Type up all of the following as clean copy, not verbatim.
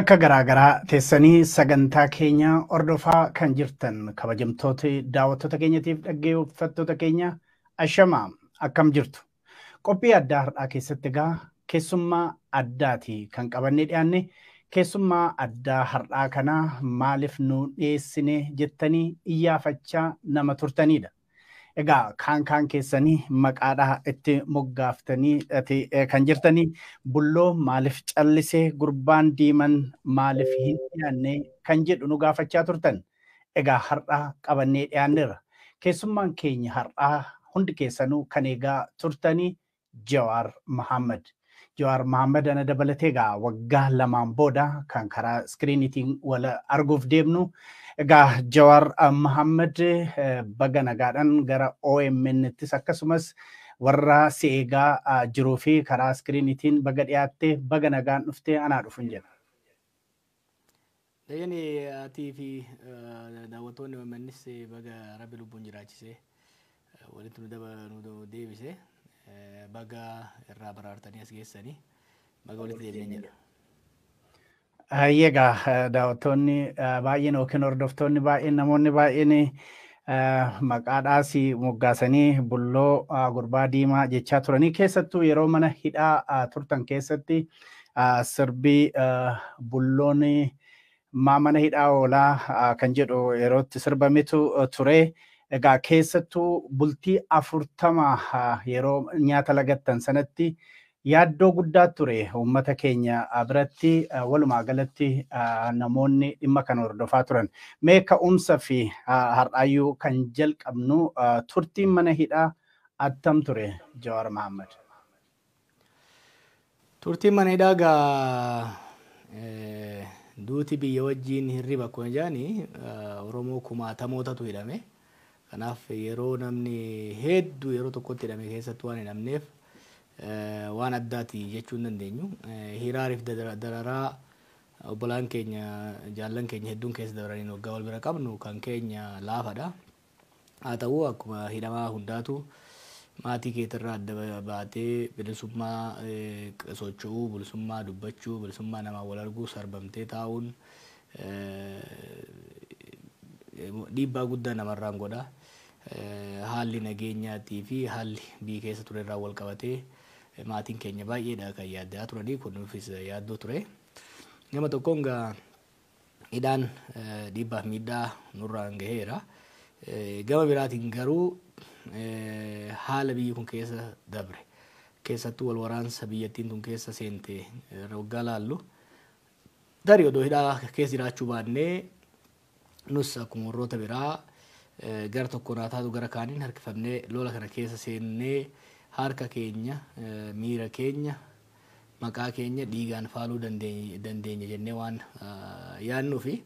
Bakka garaa garaa teessanii sagantaa keenya hordofaa kan jirtan kabajamtoota daawwattoota keenyatiif dhaggeeffattoota keenya, ashamaa, akkam jirtu? Qophii addaa har'aa keessatti egaa keessummaa addaati kan qabannee dhiyaanne. Keessummaa addaa har'aa kanaa maaliif nu dhiyeessine jettanii iyyaafachaa nama turtanidha. Egaa kaan kaan keessanii maqaadhaa itti moggaaftanii kan jirtanii, Bulloo maaliif callisee, gurbaan diiman maaliif hin dhiyaanne kan jedhu nu gaafachaa turtan. Egaa har'aa qabannee dhiyaanneerra. Keessummaan keenya har'aa hundi keessanuu kan eegaa turtanii Jawaar Mohaammed. Jawaar Mohaammed ana dabalatee egaa waggaa 2n booda kan karaa iskiriiniitiin wal arguuf deemnu. Egaa Jawaar Mohaammed, baga nagaadhaan gara OMN'ttis akkasumas warra si eegaa jiruu fi karaa iskiriiniitiin baga dhiyaatte, baga nagaan dhuftee, anaa dhufuun jedha. Dayyani, atii fi daawwattoonni OMNs baga Rabbi lubbuun jiraachisee walitti nu deebise, baga irraa baraartanii as geessanii, baga walitti deebineen jedha. Egaa daawwattoonni baay'een yookiin hordoftoonni baay'een, namoonni baay'een maqaadhaas moggaasanii Bulloo, gurbaa diimaa jechaa turanii. Keessattuu yeroo mana hidhaa turtan keessatti sirbii "Bulloon maa mana hidhaa oolaa" kan jedhu yerootti sirbametu ture. Egaa keessattuu bultii 40 yeroo nyaata lagattan sanatti yaaddoo guddaa ture uummata keenya biratti, walumaa galatti namoonni dhimma kana hordofaa turan. Mee ka'umsa fi har'aayyuu kan jalqabnu, turtiin mana hidhaa attam ture, Jawaar Mohaammed? Turtiin mana hidhaa gaa, duuti biyya wajjin hirriba akkuma jedhani, Oromoo kumaatamootatu hidhame. Kanaaf yeroo namni hedduu yeroo tokkotti hidhame keessatti waan hidhamneef waan addaati jechuu hin dandeenyu. Hiraariif dararaa obbolaan keenya, jaallan keenya hedduun keessa dabraniin waggaa wal bira qabnu kan keenya laafadha. Haa ta'u, akkuma hidhamaa hundaatu maatii keetirraa adda baatee bilisummaa socho'uu, bilisummaa dubbachuu, bilisummaa namaa wal arguu sarbamtee taa'uun dhiibbaa guddaa namarraan godha. Haalli nageenyaatii fi haalli biyya keessa ture irraa wal qabatee maatiin keenya baay'eedha kan yaaddaa turanii, kun nuufis yaaddoo ture. Gama tokkoon gaa hidhaan dhiibbaaf miidhaa nurraan gaheera. Gama biraatiin garuu haala biyyi kun keessa dabre, keessattuu wal waraansa biyyattiin tun keessa seente waggaa laallu, tarii odoo hidhaa keessa jiraachuu baannee nus akkuma warroota biraa gara tokkoon haa taatu gara kaaniin harkifamnee lola kana keessa seennee harka keenya, miira keenya, maqaa keenya dhiigaan faaluu dandeenya jennee waan yaadnuu fi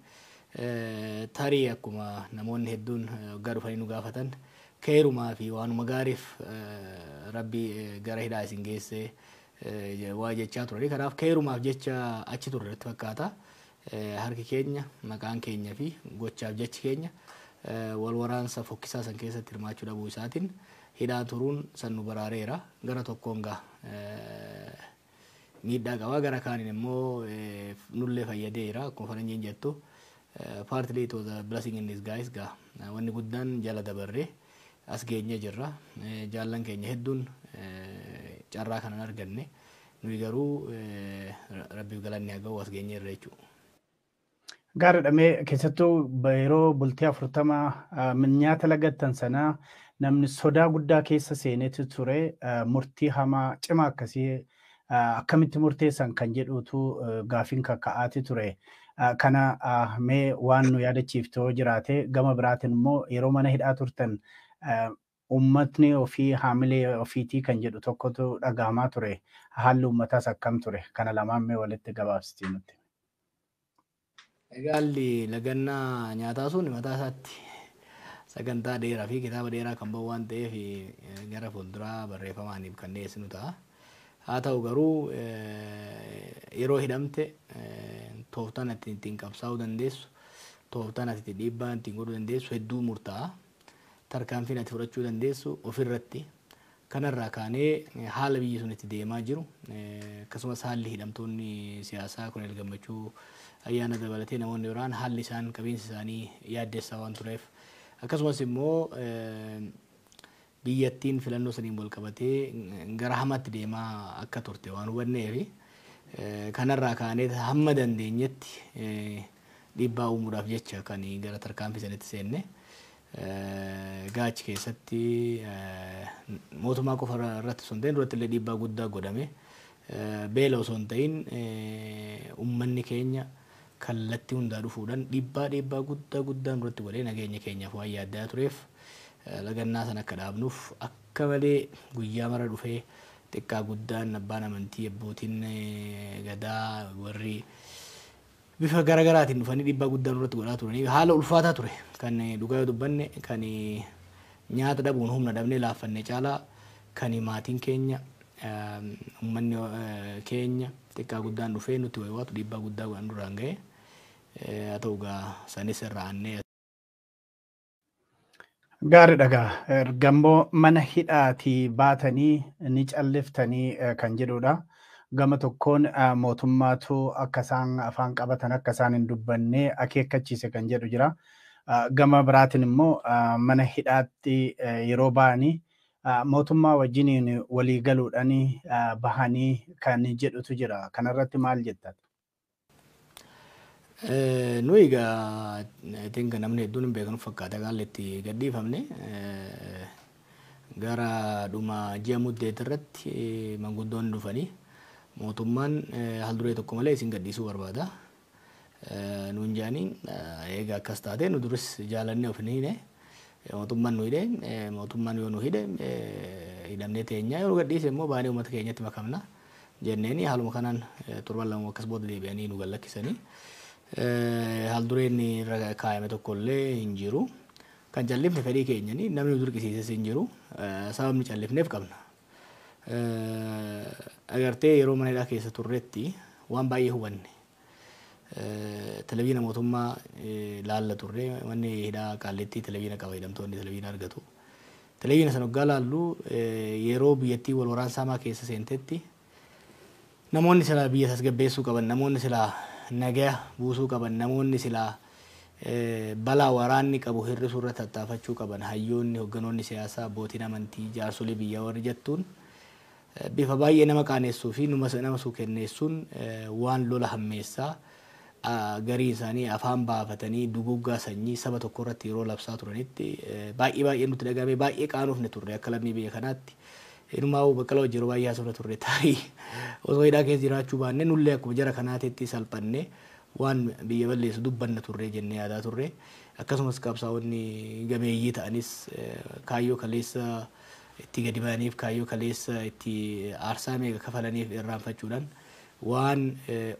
tarii akkuma namoonni hedduun waggaa dhufanii nu gaafatan, keerumaa fi waanuma gaariif Rabbi gara hidhaa isin geessee waa jechaa turani. Kanaaf keerumaaf jecha achi turre natti fakkaata. Harki keenya, maqaan keenya fi gochaaf jechi keenya wal waraansa fokkisaa san keessatti hirmaachuu dhabuu isaatiin hidhaa turuun san nu baraareera. Gara tokkoon gaa miidhaa qaba. Gara kaaniin immoo nullee fayyadeera. Akkuma faranjiin jettu, partly it was a blessing in disguise. Gaa wanni guddaan jala dabarree as geenye jirra. Jaallan keenya hedduun carraa kanan arganne. Nuyi garuu Rabbiif galanni haa ga'u, as geenye irra jechuudha. Gaariidha. Mee keessattuu yeroo bultii 40 nyaata lagattan sanaa namni sodaa guddaa keessa seenetu ture. Murtii hamaa cimaa akkasii akkamitti murteessan kan jedhutu gaafiin kakka'aati ture. Kana mee waan nu yaadachiiftoo jiraate, gama biraatiin immoo yeroo mana hidhaa turtan uummatni ofii haamilee ofiitii kan jedhu tokkotu dhagahamaa ture. Haalli uummataas akkam ture? Kana lamaan mee walitti gabaabsitii nutti. Egaa haalli lagannaa nyaataa sun mataa isaatti sagantaa dheeraa fi kitaaba dheeraa kan bahu waan ta'eef gara fuulduraa barreeffamaaniif kan dhiyeessinu ta'a. Haa ta'u garuu yeroo hidhamte tooftaan ati ittiin qabsaa'uu dandeessu, tooftaan ati ittiin dhiibbaa ittiin godhuu dandeessu hedduu murtaa'a. Tarkaanfiin ati fudhachuu dandeessu ofirratti Kanarraa kaanee haala biyyi sun itti deemaa jiru, akkasumas haalli hidhamtoonni siyaasaa Koloneel Gammachuu Ayyaana dabalatee namoonni biraan haalli isaan qabiinsi isaanii yaaddessaa waan tureef, akkasumas immoo biyyattiin filannoo saniin wal qabatee gara hamaatti deemaa akka turte waan hubanneef, kanarraa kaanee hamma dandeenyetti dhiibbaa uumuudhaaf jecha kan gara tarkaanfii sanitti seenne. Gaachi keessatti mootummaa qofa irratti osoo hin ta'in duratti illee dhiibbaa guddaa godhame. Beela osoo hin ta'in uummanni keenya kallattii hundaa dhufuudhaan dhiibbaa guddaa guddaan duratti godhee nageenya keenyaaf waan yaaddaa tureef, lagannaa sana akka dhaabnuuf akka malee guyyaa mara dhufee xiqqaa guddaan, abbaan amantii, abbootiin gadaa, warri bifa garaagaraatiin dhufanii dhiibbaa guddaa nurratti godhaa turanii haala ulfaataa ture. Kan dhugaa yoo dubbanne, kan nyaata dhabuun humna dhabnee laaffanne caalaa kan maatiin keenya, uummanni keenya xiqqaa guddaan dhufee nutti waywaatu dhiibbaa guddaa godhan duraan ga'e. Haa ta'u gaa, sanis irraa aannee. Gaariidha gaa. Ergammoo mana hidhaatii baatanii ni calliftanii kan jedhudha. Gama tokkoon mootummaatu akka isaan afaan qabatan, akka isaan hin dubbanne akeekkachiise kan jedhu jira. Gama biraatiin immoo mana hidhaatti yeroo ba'anii mootummaa wajjiniin walii galuudhaan bahanii kan jedhutu jira. Kanarratti maal jettan? Nuyi egaa, I think namni hedduun hin beekanu fakkaata, haalli itti gadhiifamne gara dhuma ji'a Muddeet irratti manguddoonni dhufanii mootummaan haal duree tokko malee isin gadhiisuu barbaada nuun jedhanii. Egaa akkas taate, nu duris jaalannee of hin hiine. Mootummaan nu hidhe, mootummaan yoo nu hidhe hidhamnee teenyaa, yoo nu gadhiise immoo baanee uummata keenyatti makamna jenneeni. Haaluma kanaan torban 2 akkas booda deebi'anii nu gallakkisanii. Haal dureen irra kaayame tokko illee hin jiru. Kan callifne fedhii keenyani, namni nu dirqisiises hin jiru. Sababni callifneef qabna. Agartee, yeroo mana hidhaa keessa turretti waan baay'ee hubanne. Televiina mootummaa laalla turre. Manni hidhaa Qaallittii televiina qaba, hidhamtoonni televiina argatu. Televiina sana waggaa laallu, yeroo biyyattii wal waraansa hamaa keessa seentetti namoonni silaa biyya tasgabbeessuu qaban, namoonni silaa nagaya buusuu qaban, namoonni silaa balaa waraanni qabu hir'isuu irratti tattaafachuu qaban, hayyoonni, hogganoonni siyaasaa, abbootiin amantii, jaarsolii biyyaa warri jettuun bifa baay'ee nama qaaneessuu fi nama suukenneessuun waan lola hammeessaa, garii isaanii afaan baafatanii duguggaa sanyii saba tokko irratti yeroo labsaa turanitti baay'ee baay'ee nutti dhagahame, baay'ee qaanuufne turre akka lammii biyya kanaatti. Inumaa Baqqalaa wajjin yeroo baay'ee haasofna turre, tarii osoo hidhaa keessa jiraachuu baanne nullee akkuma jara kanaatitti salphanne waan biyya balleessu dubbanna turre jennee yaadaa turre. Akkasumas qabsaa'onni gameeyyii ta'anis kaayyoo kaleessa itti gadi ba'aniif, kaayyoo kaleessa itti aarsaa meeqa kafalaniif irraanfachuudhaan waan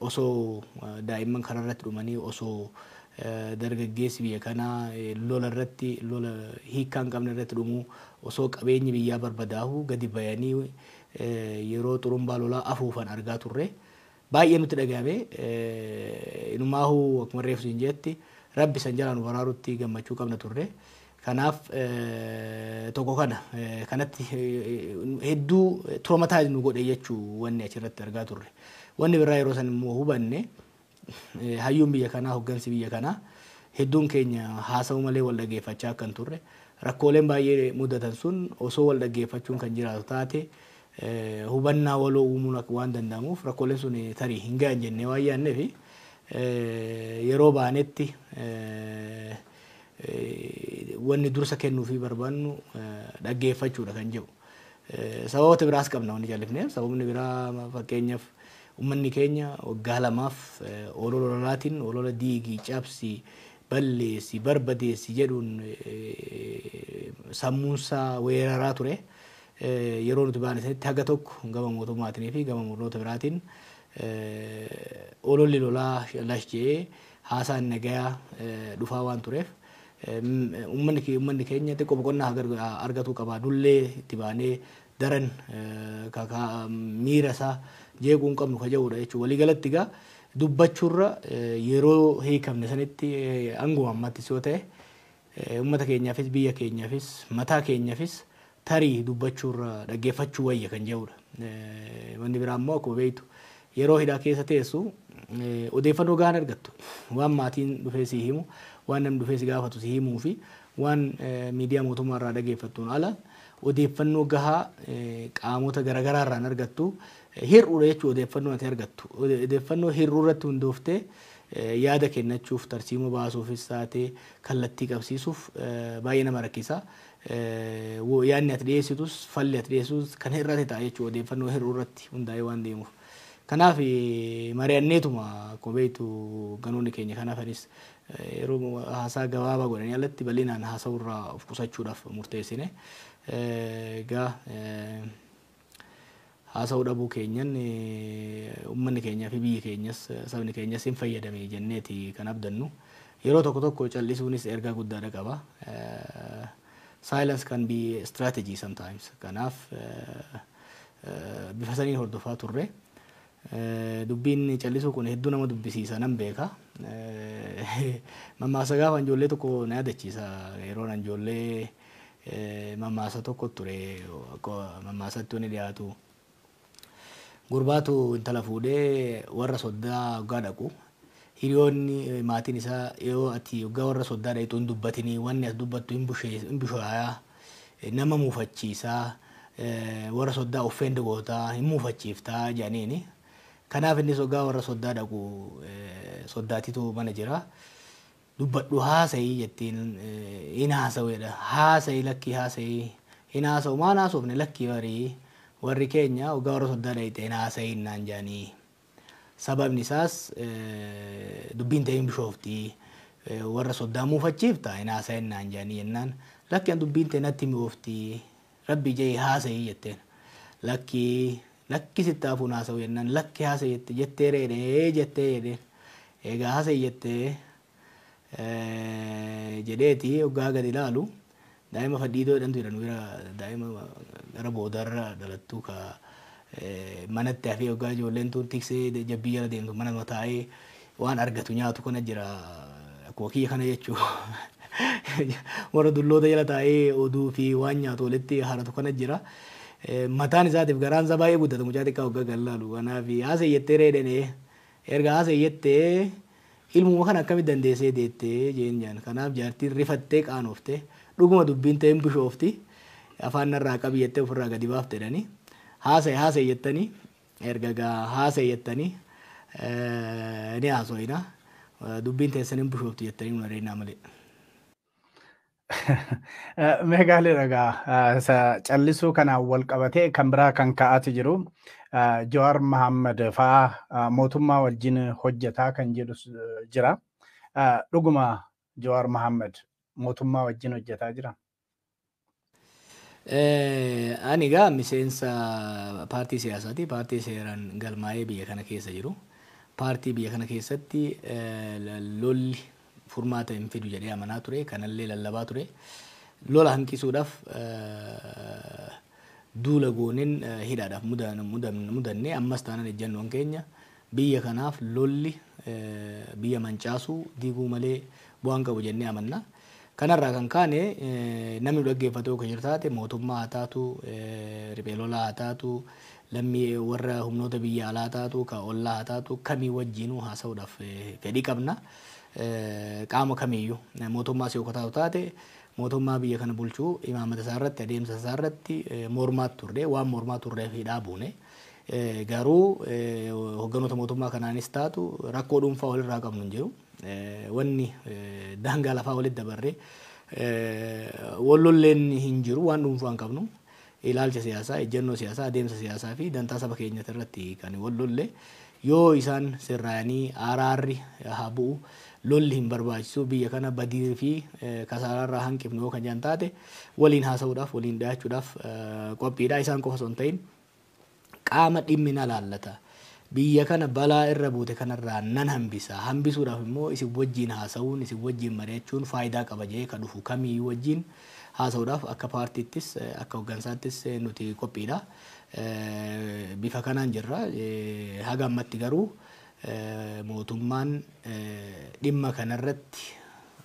osoo daa'imman kanarratti dhumanii, osoo dargaggeessi biyya kanaa lola irratti, lola hiikkaa hin qabne irratti dhumuu, osoo qabeenyi biyyaa barbadaa'u gadi bayanii yeroo xurumbaa lolaa afuufan argaa turre. Baay'ee nutti dhagahame. Inumaahuu akkuma reefu siin jetti, Rabbi san jalaa nu baraarutti gammachuu qabna turre. Kanaaf tokko kana kanatti hedduu traumatize nu godhe jechuu wanni achirratti argaa turre. Wanni biraa yeroo san immoo hubanne, hayyuun biyya kanaa, hoggansi biyya kanaa hedduun keenya haasa'u malee wal dhaggeeffachaa akka hin turre, rakkooleen baay'ee mudatan sun osoo wal dhaggeeffachuun kan jiraatu taate hubannaa waloo uumuun waan danda'amuuf rakkooleen sun tarii hin gahan jennee waan yaadneef, yeroo baanetti wanni dursa kennuufii barbaannu dhaggeeffachuudha kan jedhu. Sababoota biraas qabna wanni jallifneef. Sababni biraa, fakkeenyaaf, uummanni keenya waggaa 2f olola lolaatiin, olola diigii, cabsi, balleessi, barbadeessi jedhuun sammuunsaa weeraraa ture. Yeroo nuti baane sanitti haga tokko gama mootummaatiin fi gama murnoota biraatiin ololli lolaa lash jedhee haasaan nagayaa dhufaa waan tureef, uummanni keenya xiqqoo boqonnaa argatuu qaba. Dullee itti baanee daran miira isaa jeequu hin qabnu ka jedhudha jechuudha. Waliigalatti egaa dubbachuurra yeroo hiikamne sanitti hanguma ammattis yoo ta'e uummata keenyaafis, biyya keenyaafis, mataa keenyaafis Tarii dubbachuurra dhaggeeffachuu wayya kan jedhudha. Wanni biraa immoo akkuma beektu yeroo hidhaa keessa teessu odeeffannoo gahaan argattu. Waan maatiin dhufee si himu, waan namni dhufee si gaafatu si himuu fi waan miidiyaa mootummaa irraa dhaggeeffattuun ala odeeffannoo gahaa qaamota garaagaraa irraa argattu. Hir'uudha jechuudha odeeffannoo ati argattu. Odeeffannoo hir'uu irratti hundooftee yaada kennachuuf, tarsiimoo baasuufis taatee kallattii qabsiisuuf baay'ee nama rakkisa. Yaadni ati dhiyeessitus, falli ati dhiyeessitus kan hir'ate ta'a jechuudha odeeffannoo hir'uu irratti hundaa'ee waan deemuuf. Kanaaf mari'anneetuma akkuma beektu ganoonni keenya kanaafanis yeroo haasaa gabaabaa godhanii alatti bal'inaan haasa'urraa of qusachuudhaaf murteessine. Egaa haasa'uu dhabuu keenyan uummanni keenyaa fi biyyi keenyas sabni keenyas hin fayyadame jenneeti kan abdannu. Yeroo tokko tokko callisuunis ergaa guddaadha qaba. Silence can be strategy sometimes. Kanaaf bifa saniin hordofaa turre. Dubbiin callisuu kun hedduu nama dubbisiisa nan beeka. Mammaasa gaafa ijoollee tokko na yaadachiisa. Yeroo ijoollee mammaasa tokko ture, mammaasatti wanni dhiyaatu. Gurbaatu intala fuudhee warra soddaa hoggaa dhaqu. Hiriyoonni maatiin isaa yoo ati hoggaa warra soddaa dhaqxu hin dubbatinii, wanni ati dubbattu hin bushaayaa, nama muufachiisaa, warra soddaa offend gootaa, hin muufachiiftaa jedhaniini. Kanaaf innis hoggaa warra soddaa dhaqu soddaatitu mana jira. Dubbadhu, haasa'ii jettiin, hin haasa'uudha. Haasa'ii, lakkii haasa'ii, hin haasa'u, maan haasofne, lakkii barii warri keenya hoggaa warra soddaa dhaqxe hin haasa'iin naan jedhanii. Sababni isaas dubbiin ta'e hin bishoofti. Warra soddaa muufachiifta, hin haasa'in naan jedhanii jennaan. Lakki an dubbiin ta'e natti mi'oofti. Rabbi jee haasa'ii jetteen. Lakki lakki sitti hafuun haasa'u jennaan, lakki haasa'ii jette, jettee reedhee jettee jedheen. Egaa haasa'ii jettee jedheeti hoggaa gadi ilaalu daa'ima fadhiidoo jedhamtu jedhan bira, daa'ima gara boodarra dhalattu ka manatti hafee hoggaa ijoolleen tun tiksee jabbii jala deemtu mana taa'ee waan argatu nyaatu kana jira, akkuma kiyya kana jechuu, warra dulloota jala taa'ee oduu fi waan nyaatu walitti haratu kana jira. Mataan isaatiif garaan isaa baay'ee guddata mucaa xiqqaa hoggaa gallaalu. Kanaaf haasa'e jettee reedhene, erga haasa'e jettee ilmuma kana akkamitti dandeessee deettee jeen jaan. Kanaaf jaartiin rifattee qaanoftee, dhuguma dubbiin ta'een bishoofti, afaan narraa qabi jettee ofirraa gadi baafte jedhanii. Haasa'e haasa'e jettanii, erga gaa haasa'e jettanii ni haasofina. Dubbiin teessan hin bishoofti jettanii nu adeemnaa malee. Meegaalee dhagaa callisuu kanaan wal qabatee kan biraa kan ka'aati jiru Jawaar Mahammad fa'aa mootummaa wajjin hojjetaa kan jedhu jira. Dhuguma Jawaar Mahammad mootummaa wajjin hojjetaa jira? Ani egaa miseensa paartii siyaasaati. Paartii seeraan galmaa'ee biyya kana keessa jiru. Paartii biyya kana keessatti lolli furmaata hin fidu jedhee amanaa ture. Kanallee lallabaa ture. Lola hanqisuudhaaf duula gooneen hidhaadhaaf mudanne. Ammas taanaan ejjennoon keenya biyya kanaaf lolli biyya mancaasuu diiguu malee bu'aan qabu jennee amanna. Kanarraa kan kaane namni nu dhaggeeffatu yoo jiru taate, mootummaa haa taatu, riphee lolaa haa taatu, lammii warra humnoota biyya alaa taatu, ka ollaa haa taatu, kamii wajjinuu haasa'uudhaaf fedhii qabna. Qaama kamiyyuu mootummaas yoo taatu taate, mootummaa biyya kana bulchuu imaammata isaa irratti, adeemsa isaa irratti mormaa turre, waan mormaa turreef hidhaa buune. Garuu hogganoota mootummaa kanaanis taatu rakkoo dhuunfaa walirraa qabnu hin jiru. Wanni daangaa lafaa walitti dabarree wallolleen hin jiru, waan dhuunfaa hin qabnu. Ilaalcha siyaasaa, ejjennoo siyaasaa, adeemsa siyaasaa fi dantaa saba keenyati irratti kan wallolle. Yoo isaan sirraa'anii araarri haa bu'u, lolli hin barbaachisu, biyya kana badii fi kasaaraarraa hanqifnu yoo kan jedhan taate, waliin haasa'uudhaaf, waliin dhi'aachuudhaaf qophiidha. Isaan qofa osoo hin ta'in qaama dhimmi na laallata. Biyya kana balaa irra buute kanarraa nan hambisa. Hambisuudhaaf immoo isin wajjin haasa'uun, isin wajjin mari'achuun faayidaa qaba jedhee ka dhufu kamiyyuu wajjin haasa'uudhaaf akka paartiittis akka hooggansaattis nuti qophiidha. Bifa kanaan jirra. Haga ammatti garuu mootummaan dhimma kanarratti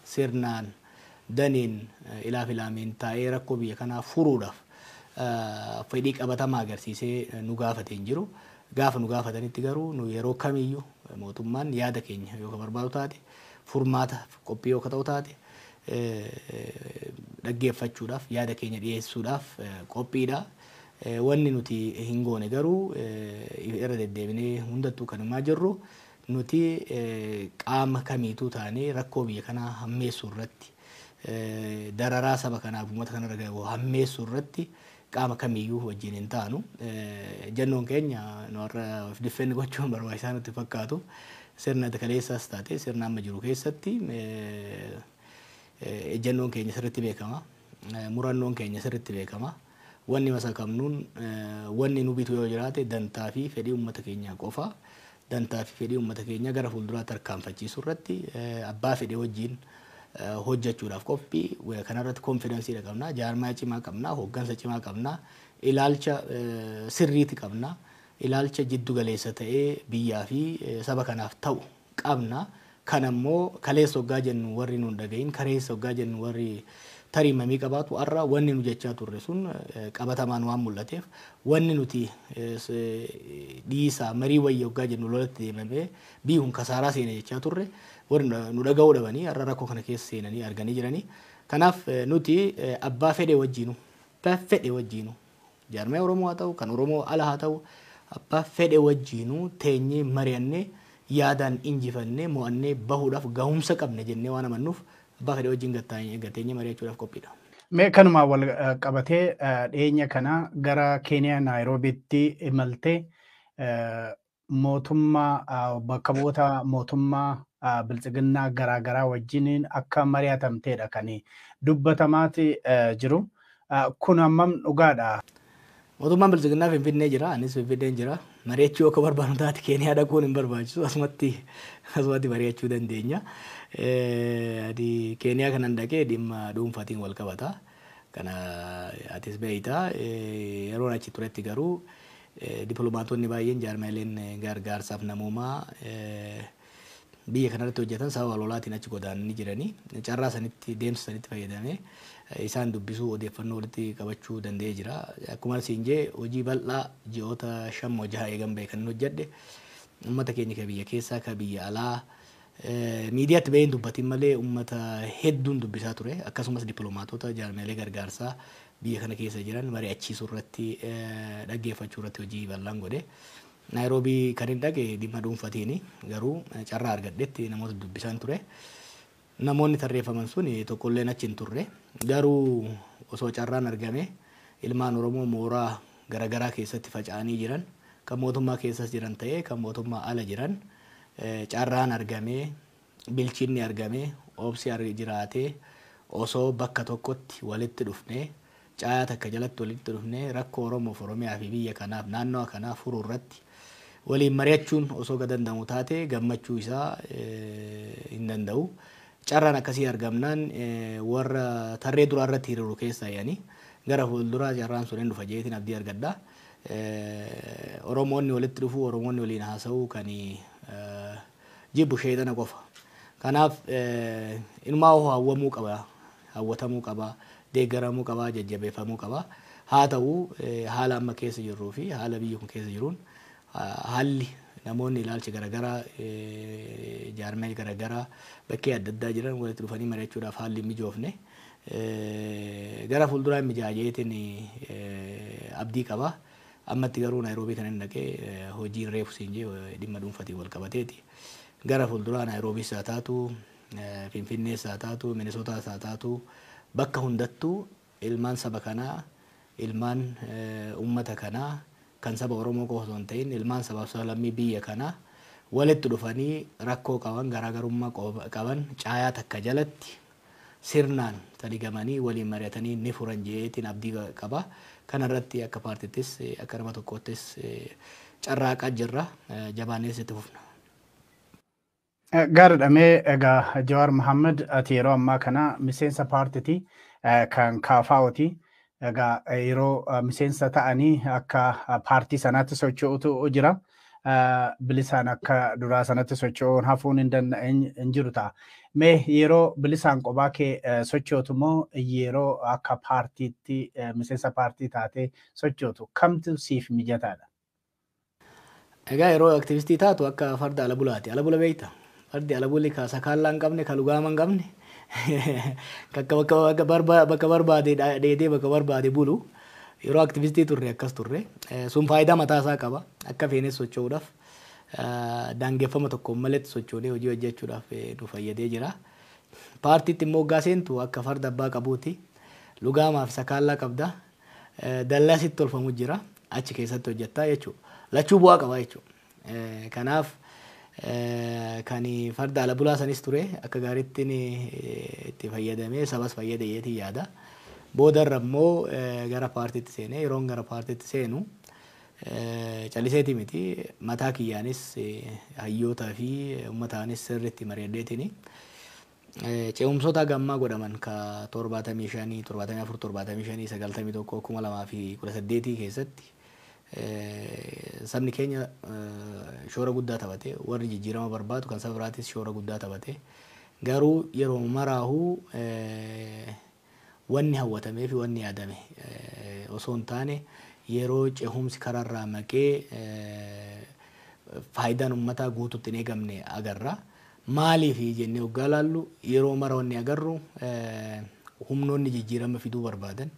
sirnaan daniin ilaaf ilaameen taa'ee rakkoo biyya kanaa furuudhaaf fedhii qabatamaa agarsiisee nu gaafate hin jiru. Gaafa nu gaafatanitti garuu nu yeroo kamiyyuu mootummaan yaada keenya yoo barbaadu taate, furmaata qophii yoo ta'u taate, dhaggeeffachuudhaaf, yaada keenya dhiyeessuudhaaf qophiidha. Wanni nuti hin goone garuu, irra deddeebinee hundattuu kan himaa jirru, nuti qaama kamiituu taanee rakkoo biyya kanaa hammeessuu irratti, dararaa saba kanaaf uummata kanarra gahu hammeessuu irratti qaama kamiyyuu wajjin hin taanu. Ejjennoon keenya nu har'a of defend gochuun barbaachisaa nutti fakkaatu. Sirna kaleessaas taate sirna amma jiru keessatti ejjennoon keenya sirriitti beekama. Murannoon keenya sirriitti beekama. Wanni masakamnuun, wanni nu bitu yoo jiraate, dantaa fi fedhii uummata keenyaa qofa. Dantaa fi fedhii uummata keenyaa gara fuulduraatti tarkaanfachiisuu irratti abbaa fedhii wajjin hojjechuudhaaf qophii. Kanarratti confidenceiidha qabna. Jaarmaa cimaa qabna. Hooggansa cimaa qabna. Ilaalcha sirriiti qabna. Ilaalcha jiddu galeessa ta'ee biyyaa fi saba kanaaf ta'u qabna. Kan ammoo kaleessa hoggaa jennu warri nuun dhagahin, kaleessa hoggaa jennu warri tarii mamii qabaatu, har'a wanni nu jechaa turre sun qabatamaan waan mul'ateef, wanni nuti dhiisaa marii wayya hoggaa jennu lolatti deemamee biyyi kun kasaaraa seene jechaa turre, warri nu dhaga'uu dhabanii har'a rakkoo kana keessa seenanii arganii jiranii. Kanaaf nuti abbaa fedhe wajjiinu, jaarmaya Oromoo haa ta'u, kan Oromoo ala haa ta'u, abbaa fedhe wajjiinuu teenyee mari'annee, yaadaan injifannee, mo'annee bahuudhaaf gahumsa qabna jennee waan amannuuf, abbaa fedhe wajjin gateenyee mari'achuudhaaf qophiidha. Mee kanuma wal qabatee, dhiyeenya kana gara Keeniyaa Naayiroobiitti imaltee mootummaa, bakka bu'oota mootummaa biltsiginnaa garaagaraa wajjiniin akka mari'atamteedha kan dubbatamaati jiru. Kun hammam dhugaadha? Mootummaan biltsiginnaa Finfinnee jira, anis Finfinneen jira. Mari'achuu akka barbaadu taate Keeniyaa dhaquun hin barbaachisu. Asumatti mari'achuu dandeenya. Ani Keeniyaa kanan dhaqee dhimma dhuunfaatiin wal qabata. Kana atis beeyta. Yeroon achi turetti garuu dippiloomaatonni baay'een, jaarmaaleen gargaarsaaf namoomaa biyya kanarratti hojjetan sababa lolaatiin achi godaananii jiranii, carraa sanitti, deemsa sanitti fayyadamee isaan dubbisuu, odeeffannoo walitti qabachuu danda'ee jira. Akkuma siin jee, hojii bal'aa ji'oota 5 moo 6 eegan ba'e kan hojjedhe, uummata keenya ka biyya keessaa, ka biyya alaa, miidiyaatti baheen dubbatin malee uummata hedduun dubbisaa ture. Akkasumas dippiloomaatota, jaarmaalee gargaarsaa biyya kana keessa jiran mari'achiisuu irratti, dhaggeeffachuu irratti hojii bal'aan godhe. Naayiroobii kan hin dhaqe dhimma dhuunfatiini, garuu carraa argadhetti namoota dubbisaan ture. Namoonni tarreeffaman sun tokkolleen achi hin turre. Garuu osoo carraan argame, ilmaan Oromoo mooraa garaagaraa keessatti faca'anii jiran, kan mootummaa keessas jiran ta'ee kan mootummaa ala jiran, carraan argamee, bilchinni argamee, obsi jiraatee, osoo bakka tokkotti walitti dhufnee, caayaa takka jalatti walitti dhufnee, rakkoo Oromoof, Oromiyaa fi biyya kanaaf, naannoo kanaaf furuu irratti waliin mari'achuun osoo danda'amu taate, gammachuu isaa hin danda'u. Carraan akkasii argamnaan warra tarree duraa irratti hiriiru keessaa yaani gara fuulduraa carraan sun hin dhufa jeetiin abdii argadha. Oromoonni walitti dhufuu, Oromoonni waliin haasa'uu kan jibbu sheexana qofa. Kanaaf inumaa hawwamuu qaba, hawwatamuu qaba, deeggaramuu qaba, jajjabeeffamuu qaba. Haa ta'u, haala amma keessa jirruu fi haala biyyi kun keessa jiruun, haalli namoonni ilaalcha garaagaraa, jaarmee garaagaraa bakkee adda addaa jiran walitti dhufanii mari'achuudhaaf haalli hin mijoofne. Gara fuulduraa mijaajeetiin abdii qaba. Ammatti garuu Naayiroobii kan hin dhaqee hojiin reefu siin jee dhimma dhuunfatiin wal qabateeti. Gara fuulduraa Naayiroobiis haa taatu, Finfinnees haa taatu, Minisootaas haa taatu, bakka hundattuu ilmaan saba kanaa, ilmaan uummata kanaa, kan saba Oromoo qofa osoo hin ta'in ilmaan sabaaf sablammii biyya kanaa walitti dhufanii, rakkoo qaban, garaagarummaa qaban caayaa takka jalatti sirnaan taligamanii waliin mari'atanii ni furan jeetiin abdii qaba. Kanarratti akka paartittis akka nama tokkoottis carraaqaa jirra. Jabaannees itti fufna. Gaariidha. Mee egaa Jawaar Mohaammed, ati yeroo ammaa kana miseensa paartiiti, kan KFO'ti. Egaa yeroo miseensa ta'anii akka paartii sanaatti socho'utu jira. Bilisaan akka duraa sanatti socho'uun hafuun hin jiru ta'a. Mee yeroo bilisaan qophaa kee sochootu moo yeroo akka paartiitti miseensa paartii taatee sochootu kamtu siif mijataadha? Egaa yeroo aktivistii taatu akka farda ala bulaati. Ala bula beekta? Fardi ala buli ka sakaallaa hin qabne, ka lugaama hin qabne, bakka barbaade dheedee bakka barbaade bulu. Yeroo aktivistii turre akkas turre. Sun faayidaa mataa isaa qaba. Akka feenes socho'uudhaaf daangeffama tokko maletti sochoonee hojii hojjechuudhaaf nu fayyadee jira. Paartiitti immoo hoggaa seentu akka farda abbaa qabuuti. Lugaamaa fi sakaallaa qabda. Dallaa sitti tolfamu jira. Achi keessatti hojjettaa jechuudha. Lachuu bu'aa qaba jechuudha. Kanaaf kan farda ala bulaa sanis ture akka gaariitti itti fayyadamee sabas fayyade jeetii yaada. Boodarra immoo gara paartiitti seenee yeroon gara paartiitti seenu calliseeti miti, mataa kiyyaanis hayyootaa fi uummataanis sirriitti mari'adheetini. Ce'umsoota gammaa godhaman ka 75, 74, 75, 91, 2018 keessatti sabni keenya shoora guddaa taphate, warri jijjiirama barbaadu kan saba biraatis shoora guddaa taphate. Garuu yeroo maraahuu wanni hawwatamee fi wanni yaadame osoo hin taane yeroo cehumsi karaarraa maqee faayidaan uummataa guutuutti hin eegamne agarra. Maaliif jennee hoggaa laallu yeroo mara wanni agarru humnoonni jijjiirama fiduu barbaadan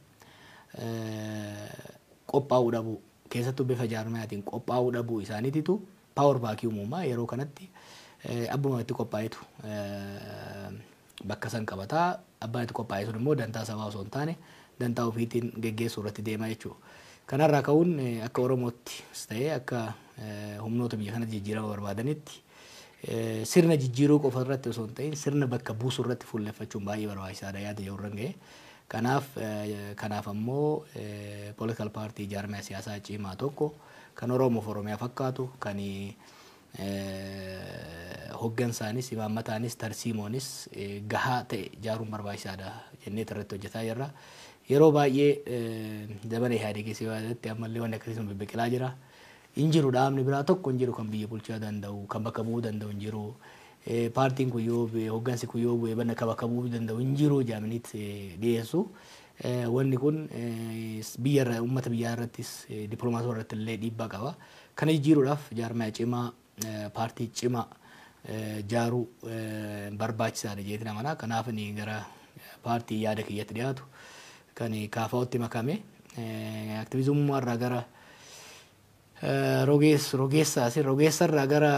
qophaa'uu dhabuu, keessattuu bifa jaarmiyaatiin qophaa'uu dhabuu isaaniititu power vacuum uumaa. Yeroo kanatti abbuma itti qophaa'etu bakka san qabataa, abbaan itti qophaa'e sun immoo dantaa sabaa osoo hin taane dantaa ofiitiin geggeessuu irratti deema jechuudha. Kanarraa ka'uun akka Oromootti ta'ee akka humnoota biyya kanatti jijjiirama barbaadanitti sirna jijjiiruu qofa irratti osoo hin ta'in sirna bakka buusuu irratti fuulleffachuun baay'ee barbaachisaadha yaada yeroo irra ga'e. Kanaaf ammoo political party jaarmiyaa siyaasaa cimaa tokko kan Oromoof Oromiyaa fakkaatu, kan hoggansaanis, imaammataanis, tarsiimoonis gahaa ta'e ijaaruun barbaachisaadha jennee irratti hojjetaa jirra. Yeroo baay'ee zamana Ihaadeg keessatti ammallee wanni akkasii sun bibbiqilaa jira. Hin jiru, dhaabni biraa tokko hin jiru kan biyya bulchuu danda'u, kan bakka bu'uu danda'u hin jiru. Paartiin kun yoo bu'e, hoggansi kun yoo bu'e, bakka bakka bu'uu danda'u hin jiru jedhamaniit dhiyeessu. Wanni kun biyya irra, uummata biyyaa irrattis, dippiloomaasii irratti illee dhiibbaa qaba. Kana jijjiiruudhaaf jaarmaya cimaa, paartii cimaa ijaaruu barbaachisaadha jeetiin amana. Kanaaf inni gara paartii yaada kiyyatti dhiyaatu kan KFO'tti makame aktiviizummaa irraa gara rogeessarraa gara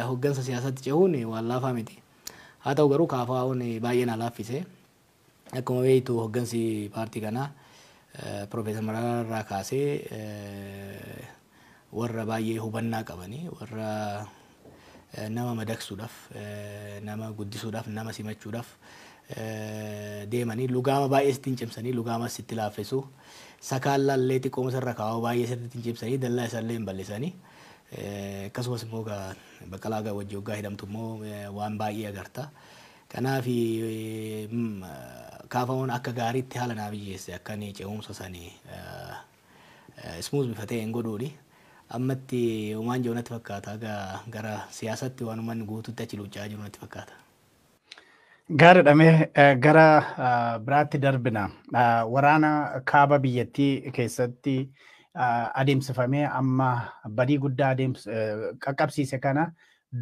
hoggansa siyaasaatti cehuun waan laafaa miti. Haa ta'u garuu KFO'n baay'ee na laaffise. Akkuma beektu hoggansi paartii kanaa Piroofeesar Mararaa irraa kaasee warra baay'ee hubannaa qabanii, warra nama madaqsuudhaaf, nama guddisuudhaaf, nama simachuudhaaf deemanii lugaama baay'ee sitti hin cimsanii, lugaama sitti laaffisu. Sakaallaallee xiqqooma sirra kaa'u baay'ee sitti hin cimsanii, dallaa isaallee hin bal'isanii. Akkasumas immoo Baqqalaa wajji hoggaa hidhamtu immoo waan baay'ee agarta. Kanaaf KFO'n akka gaariitti haala naa mijeesse akka inni ce'umsa sanii smooth bifa ta'een godhuuni. Ammatti homaan jiru natti fakkaata, gara siyaasatti waan uummanni guutuutti achi luuccaa jiru natti fakkaata. Gaariidha, mee gara biraatti darbina. Waraana kaaba biyyattii keessatti adeemsifamee amma badii guddaa qaqqabsiise kana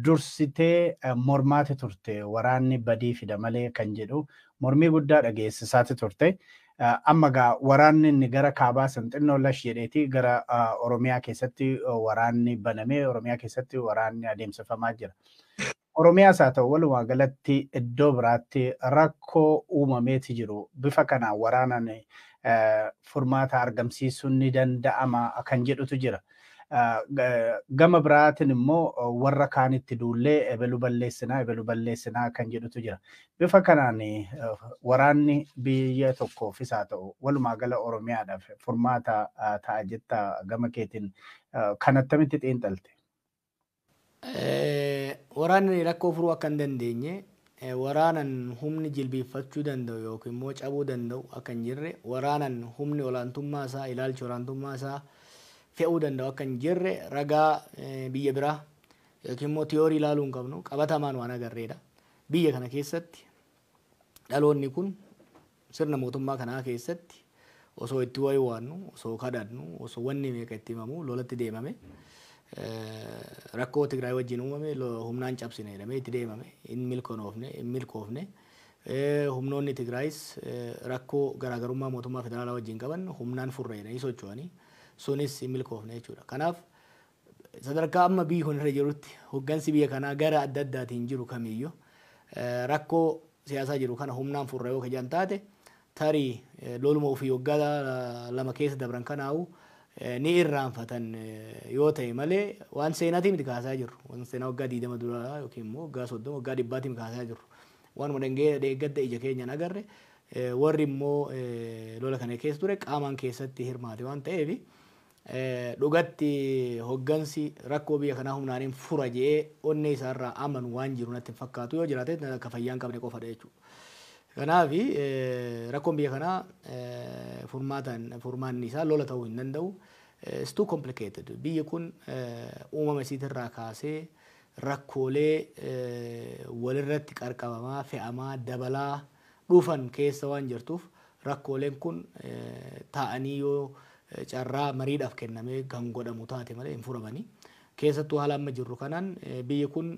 dursitee mormaati turte. Waraanni badii fida malee kan jedhu mormii guddaa dhageessisaati turte. Amma gaa waraanni inni gara kaabaa san xinnoo lash jedheeti gara Oromiyaa keessatti waraanni banamee Oromiyaa keessatti waraanni adeemsifamaa jira. Oromiyaas haa ta'u walumaa galatti iddoo biraatti rakkoo uumameeti jiru. Bifa kanaan waraanaan furmaata argamsiisuun ni danda'ama kan jedhutu jira. Gama biraatiin immoo warra kaanitti duullee ebelu balleessinaa, ebelu balleessinaa kan jedhutu jira. Bifa kanaan waraanni biyya tokkoofis haa ta'u walumaa gala Oromiyaadhaaf furmaata ta'a jetta, gama keetiin kan attamitti xiinxalte? Waraanni rakkoo furuu akka hin dandeenye, waraanan humni jilbiiffachuu danda'u yookiin immoo cabuu danda'u akka hin jirre, waraanan humni olaantummaa isaa, ilaalchi olaantummaa isaa fe'uu danda'u akka hin jirre ragaa biyya biraa yookiin immoo tiyoorii ilaaluu hin qabnu, qabatamaan waan agarreedha. Biyya kana keessatti dhaloonni kun sirna mootummaa kanaa keessatti osoo itti wayiwaannu, osoo kadhannu, osoo wanni meeqa itti himamu lolatti deemame. Rakkoo Tigraay wajjin uumame humnaan cabsine jedhamee itti deemame, hin milkoofne, hin milkoofne. Humnoonni Tigraayis rakkoo garaagarummaa mootummaa federaalaa wajjin qaban humnaan furre jedhanii socho'anii, sunis hin milkoofne jechuudha. Kanaaf sadarkaa amma biyyi kun irra jirutti hoggansi biyya kanaa gara adda addaatiin jiru kamiyyuu rakkoo siyaasaa jiru kana humnaan furre yoo kajan taate, tarii loluma ofii waggaa 2 keessa dabran kanaa'u ni irraanfatan yoo ta'e malee, waan seenaatiin miti kaasaa jirru. Waan seenaa waggaa 20 duraa yookiin immoo waggaa 30, waggaa 100tiin kaasaa jirru. Waanuma dhangee deeggadda ija keenyaan agarre, warri immoo lola kana keessa ture qaamaan keessatti hirmaate waan ta'eef, dhugatti hoggansi rakkoo biyya kanaa humnaan hin fura jedhee onnee isaarraa amanu waan jiru natti hin fakkaatu. Yoo jiraate akka fayyaa hin qabne qofadha jechuudha. Kanaaf rakkoon biyya kanaa furmaataan furmaanni isaa lola ta'uu hin danda'u. It's too complicated. Biyyi kun uumama isiitirraa kaasee rakkoolee walirratti qarqabamaa, fe'amaa, dabalaa dhufan keessa waan jirtuuf, rakkooleen kun taa'anii yoo carraa mariidhaaf kennamee kan godhamu taate malee hin furamanii. Keessattuu haala amma jirru kanaan biyyi kun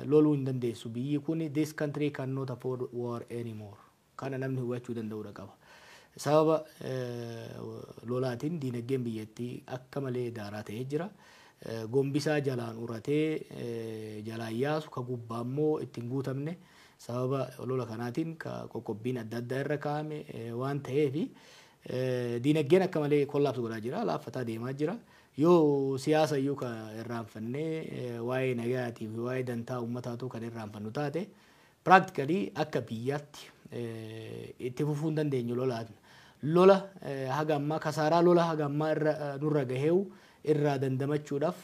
loluu hin dandeessu. Biyyi kun, this country cannot afford war anymore. Kana namni hubachuu danda'uudha qaba. Sababa lolaatiin diinagdeen biyyattii akka malee daaraa ta'ee jira. Gombisaa jalaan uratee jalaan yaasu ka gubbaa immoo ittiin guutamne, sababa lola kanaatiin ka qoqqobbiin adda addaa irra kaa'ame waan ta'eefi, diinagdeen akka malee collapse godhaa jira, laaffataa deemaa jira. Yoo siyaasa iyyuu ka irraanfannee waa'ee nagayaatii fi waa'ee dantaa uummataatu kan irraanfannu taate, practically akka biyyaatti itti fufuu hin dandeenyu lolaan. Lola haga ammaa, kasaaraa lola haga ammaa irra nurra gaheewu irraa dandamachuudhaaf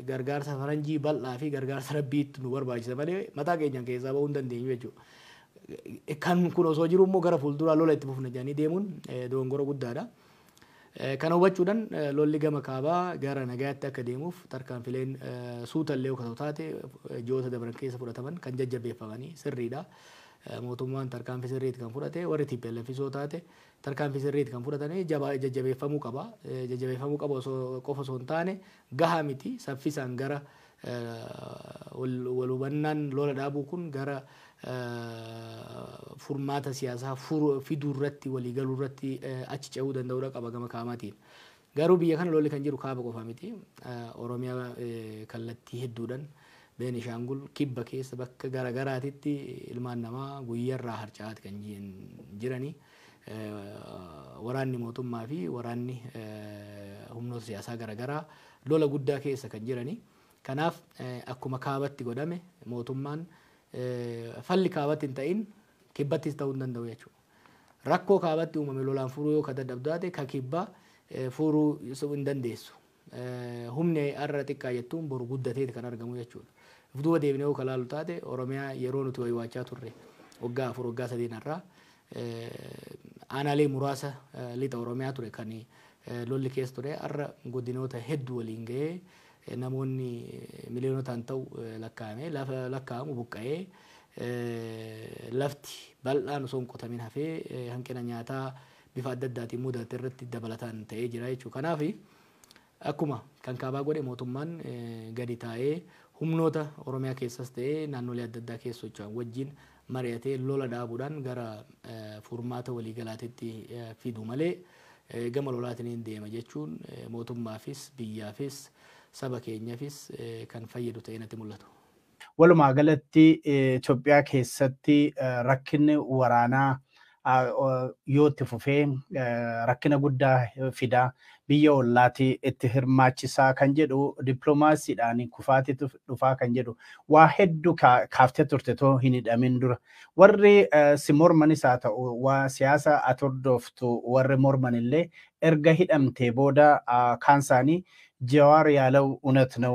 gargaarsa faranjii bal'aa fi gargaarsa rabbiitti nu barbaachisa malee mataa keenyaan keessaa bahuu hin dandeenyu jechuudha. Kan kun osoo jiru immoo gara fuulduraa lola itti fufna jedhanii deemuun dogongora guddaadha. Kana hubachuudhaan lolli gama kaabaa gara nagayaatti akka deemuuf tarkaanfileen suutallee yoo taate ji'oota dabran keessa fudhataman kan jajjabeeffamanii sirriidha. Mootummaan tarkaanfii sirriitti kan fudhate, warri TPLF soo taate tarkaanfii sirriitti kan fudhatanii jajjabeeffamuu qaba. Jajjabeeffamuu qaba osoo qofa osoo hin taane, gahaa miti. Saffisaan gara wal hubannaan lola dhaabuu kun gara furmaata siyaasaa fiduu irratti, waliigaluu irratti achi ce'uu danda'uudha qaba gama kaabaatiin. Garuu biyya kana lolli kan jiru kaaba qofa miti. Oromiyaa kallattii hedduudhaan, Beenishaangul, kibba keessa bakka garaagaraatitti ilmaan namaa guyyaarraa harca'aati kan jiranii. Waraanni mootummaa fi waraanni humnoota siyaasaa garaagaraa lola guddaa keessa kan jiranii. Kanaaf akkuma kaabatti godhame, mootummaan falli kaabatti hin ta'in kibbattis ta'uu hin danda'u jechuudha. Rakkoo kaabatti uumame lolaan furuu yoo ka dadhabdu taate, ka kibbaa furuu hin dandeessu. Humni har'a xiqqaa jettuun boru guddateeti kan argamu jechuudha. Duuba deebinee yoo ka laalu taate, Oromiyaa yeroo nuti waywaachaa turre, waggaa 4, waggaa 3 irraa, aanaalee muraasa lixa Oromiyaa ture kan lolli keessa ture. Har'a godinoota hedduu waliin gahee, namoonni miliyoonotaan ta'u lakkaa'ame lafa lakkaa'amu buqqa'ee, lafti bal'aan osoo hin qotamin hafee, hanqina nyaataa bifa adda addaatiin mudate irratti dabalataan ta'ee jira jechuudha. Kanaaf akkuma kan kaabaa godhe mootummaan gadi taa'ee humnoota Oromiyaa keessas ta'ee naannolee adda addaa keessa socho'an wajjin mari'atee lola dhaabuudhaan gara furmaata waliigalaatitti fidu malee, gama lolaatiin deema jechuun mootummaafis, biyyaafis, saba keenyaafis kan fayyadu ta'ee natti mul'atu. Walumaa galatti Itoophiyaa keessatti rakkinni waraanaa yoo itti fufee rakkina guddaa fidaa, biyya ollaatti itti hirmaachisaa kan jedhu, dippiloomaasiidhaan kufaatitu dhufaa kan jedhu waa hedduu kaaftee turte too hin hidhamin dura. Warri si mormanis haa ta'u, waa siyaasa ati hordoftu warri morman illee erga hidhamtee booda kaan isaanii "ጀዋር ያለው እውነት ነው፣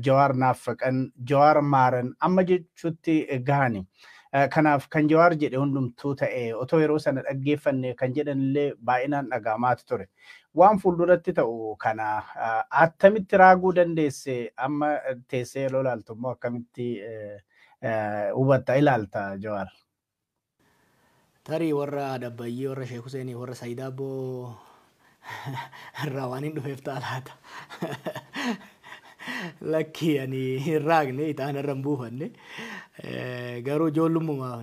ጀዋር ናፈቀን፣ ጀዋር ማረን" amma jechuutti gahani. Kanaaf kan Jawaar jedhe hundumtuu ta'e otoo yeroo sana dhaggeeffanne kan jedhan illee baay'inaan dhaga'amaatu ture. Waan fuulduratti ta'u kana attamitti raaguu dandeesse? Amma teessee yeroo ilaaltu immoo akkamitti hubatta ilaalta, Jawaar? Tarii warra Dabbayyee, warra Sheek Huseenii, warra Saayidaabboo irraa waan hin dhufeef ta'a laata? Lakki, ani hin raaqne, ixaana irra hin buufanne. Garuu ijoollummaaf